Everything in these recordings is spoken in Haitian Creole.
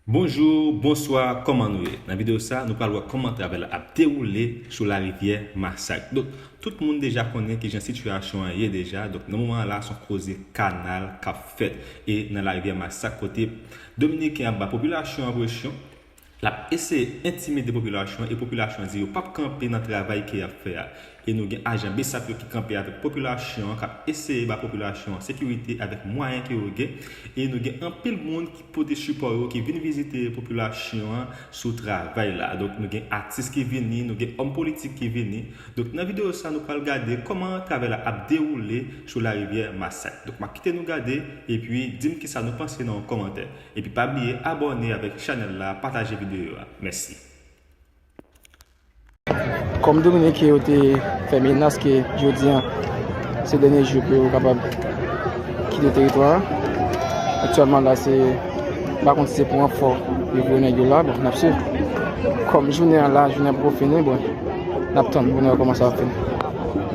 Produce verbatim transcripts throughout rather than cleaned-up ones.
Bonjou, bonswa, kòman nou ye? Nan videyo sa, nou pral wè kòman travay la ap dewoule sou larivyè Masak. Donk, tout moun deja konnen kijan sitiyasyon an ye deja. Donk, nan moman an la, se yon koze kanal k ap fèt. E nan larivyè Masak, kote Dominiken ap ba popilasyon an presyon, l ap eseye entimide popilasyon an, e popilasyon an di yo p ap kanpe nan travay ke y ap fè a. E nou gen ajan BSAP yo ki kanpe avèk popilasyon an, k ap eseye ba popilasyon an sekirite avèk mwayen ke yo gen. E nou gen anpil moun ki pote sipò yo, ki vin vizite popilasyon an sou travay la. Donk, nou gen atis ki vini, nou gen òm politik ki vini. Donk, nan videyo sa, nou pral gade kòman travay la ap dewoule sou larivyè Masak. Donk, m ap kite nou gade, epi di m kisa nou panse nan yon kòmantè. Epi pa bliye abòne avèk chanèl la, pataje videyo a. Mèsi. Kòm Dominiken yo te fè menas ke jodi a se dènye jou pou yo kapab kite teritwa a, aktyèlman la se, m pa konn si se pou ranfò yo voye nèg yo la, bon, n ap swiv. Kòm jounen an la, jounen an poko fini, bon, n ap tann, jounen an kòmanse ap fini.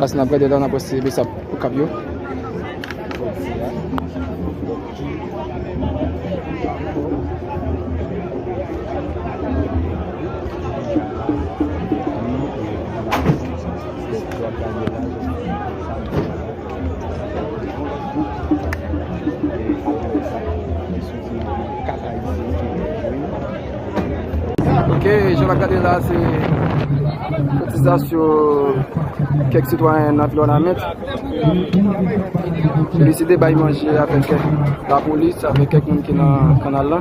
La se n ap gade la, n ap wè si BSAP Okap yo. Ok, jan n ap gade la, se kontestasyon kèk sitwayen nan vil Wanament. Yo deside bay manje avèk lapolis, avèk kèk moun ki nan kanal la.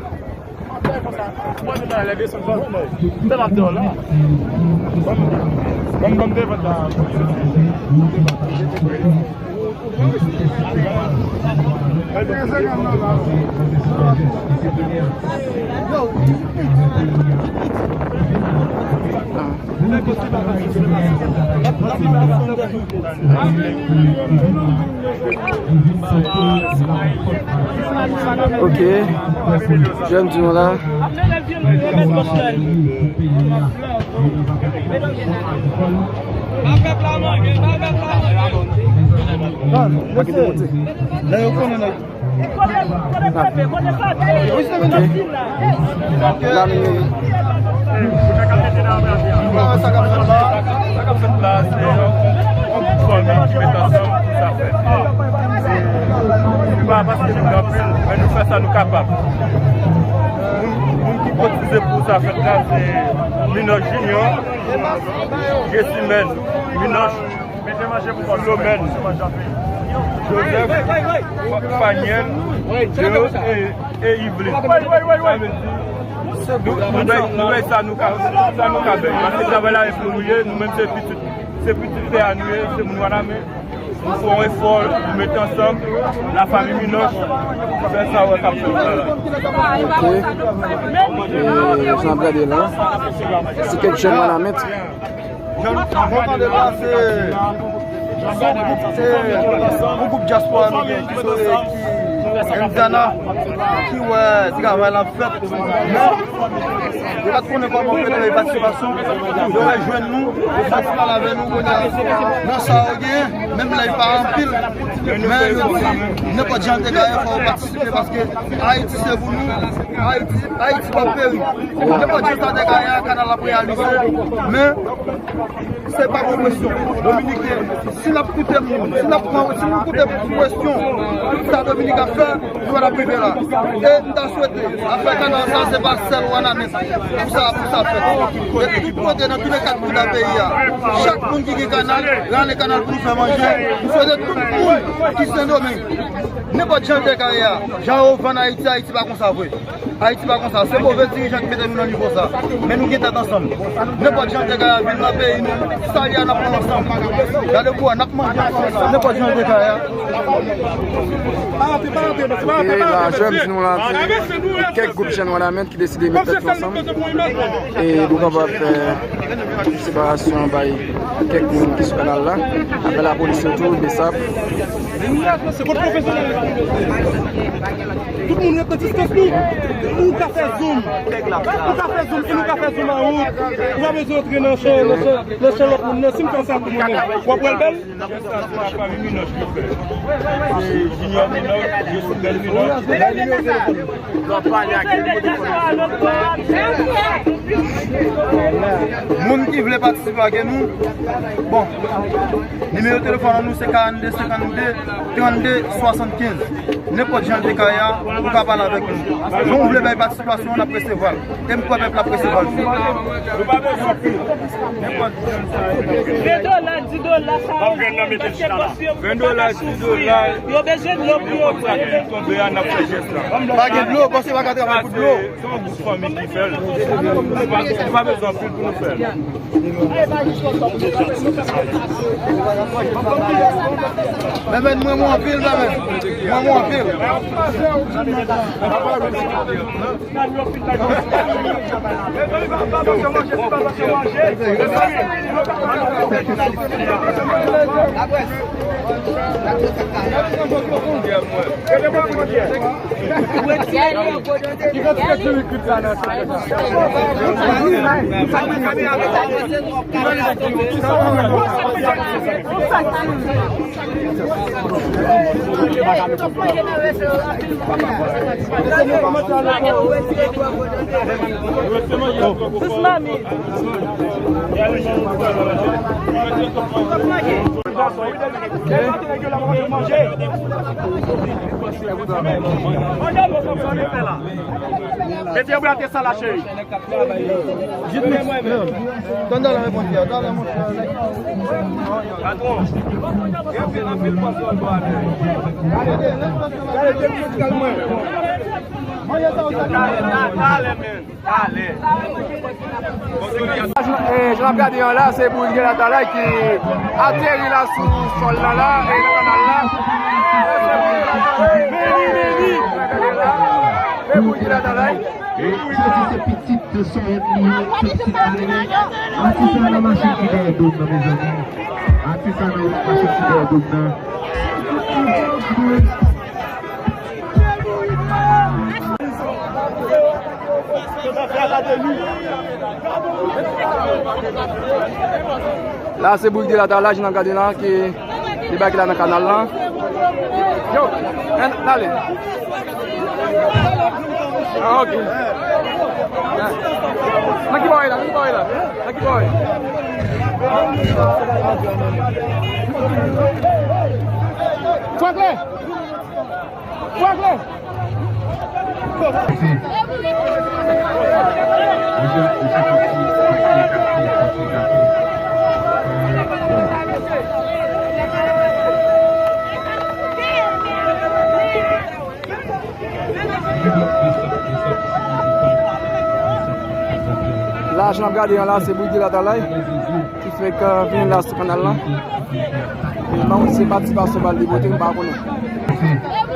Ok, jèn di nou la. Lè yo konnen nèg. La, men, sa k ap fèt la, se yon gwoup fanmi ki met ansanm pou sa fèt. Se pa paske nou gen anpil, men nou fè sa nou kapab. Moun, moun ki kotize pou sa fèt la, se Minòj Junior, Gesimèn, Minòj, Filomèn, Joseph, Faniel, Deo e, e Yveline. Sa vle di, nou, nou bay, nou bay sa nou ka, sa nou ka bay. Paske travay la e pou nou ye, nou menm se pitit, se pitit tè a nou ye, se moun Wanament. Nou fè yon efò, nou mete ansanm, lafanmi Minòj, fè sa wè k ap fèt. Ok. E, jan ap gade la, se kèk jèn Wanament. Jan nou tande la, se, se yon gwoup dyaspora nou gen ki sou, ki Indiana, ki wè travay la ap fèt. Men, yo pa t konnen kòman fè de patisipasyon, yo rejwenn nou, yo fè final avè nou, kounye a, nan sa yo gen, menm lè li pa anpil, men yo di, nenpòt jan l te ka ye, fò yo patisipe, paske Ayiti se pou nou, Ayiti, Ayiti p ap peri. Nenpòt jan sa te ka ye a, kanal ap reyalize, men, se pa pou presyon. Dominiken, si n ap koute moun, si n ap pran, si nou koute presyon, tout sa Dominik ap fè, nou pa t ap rive la. E m ta swete, afè kanal sa, se pa sèl Wanament pou sa, pou sa fèt. E tout kote, nan tout lè kat kwen peyi a, chak moun ki gen kanal, rale kanal pou nou fè manje. M swete tout moun ki Sendomeng, nenpòt jan l te ka ye a, jan yo vann Ayiti, Ayiti pa konsa vre. Ayiti pa konsa. Se move dirijan ki mete nou nan nivo sa. Men nou gen tèt ansanm. Nenpòt jan te ka vin nan peyi nou, sa li a n ap pran ansanm. Gade kou a, n ap manje ansanm. Nenpòt jan te ka a. E la, jèn di nou la, kèk gwoup jèn Wanament ki deside met tèt yo ansanm. E nou kapab fè separasyon bay kèk moun ki sou kanal la. Avè lapolis yo tou, BSAP. Se kont pwofesyonèl. Tout moun ret nan distans nou. Ou ka fè zoom. Ou ka fè zoom, si nou ka fè zoom an wout, ou pa bezwen antre nan chan, nan chan, nan chan lòt moun nan. Si m fè sa pou mwen menm, w ap wè l bèl? Manifestasyon a fanmi Minòch ki fè. Se Junior Minòch, Joseph Minòch. Moun ki vle patisipe ak nou, bon, nimewo telefòn an nou se karannde senkannde trannde swasannkenz. Nenpòt jan l te ka ye a, ou ka pale avèk nou. Jan w vle bay patisipasyon, n ap resevwa l. E m kwè pèp la ap resevwa l tou. Nou pa bezwen pil. Nenpòt jan l ta ye, n ap resevwa l. Ven dola, di dola, sa. Ven dola, di dola. Yo bezwen dlo pou yo bwè. Nenpòt sa ki tonbe a, n ap fè jès la. Pa gen dlo, pase pa ka travay pou dlo. Se yon gwoup fanmi ki fè l. Nou pa, nou pa bezwen anpil pou nou fè l. Bèbèn, mwen, mwen anpil, bèbèn. Mwen, mwen anpil. Mete yon brate sa la, cheri. Tann talè, monchè, talè, monchè. Patwon. Talè, talè, men. Talè. Eh, jan n ap gade an la, se Bourik de Latalay ki ateri la sou sòl la, la, e nan kanal la. Men li, men li. E Bourik de Latalay. E sa se pitit de Sorèt li ye, se pitit Malere. Atis la nan machin ki dèyè do m nan, mezanmi. Atis la nan machin ki dèyè do m nan. La se Bourik de Latalay, jan n ap gade la, ki li bay ki la nan kanal lan. Yo, n ale. Ah, ok. Nan ki bò e la? Nan ki bò e la? Nan ki bò e? Franklin! Franklin! La, jan n ap gade an la, se Bourik de Latalay ki fèk vin la sou kanal lan. E m pa konn si se patisipasyon ba l li pote, m pa konnen.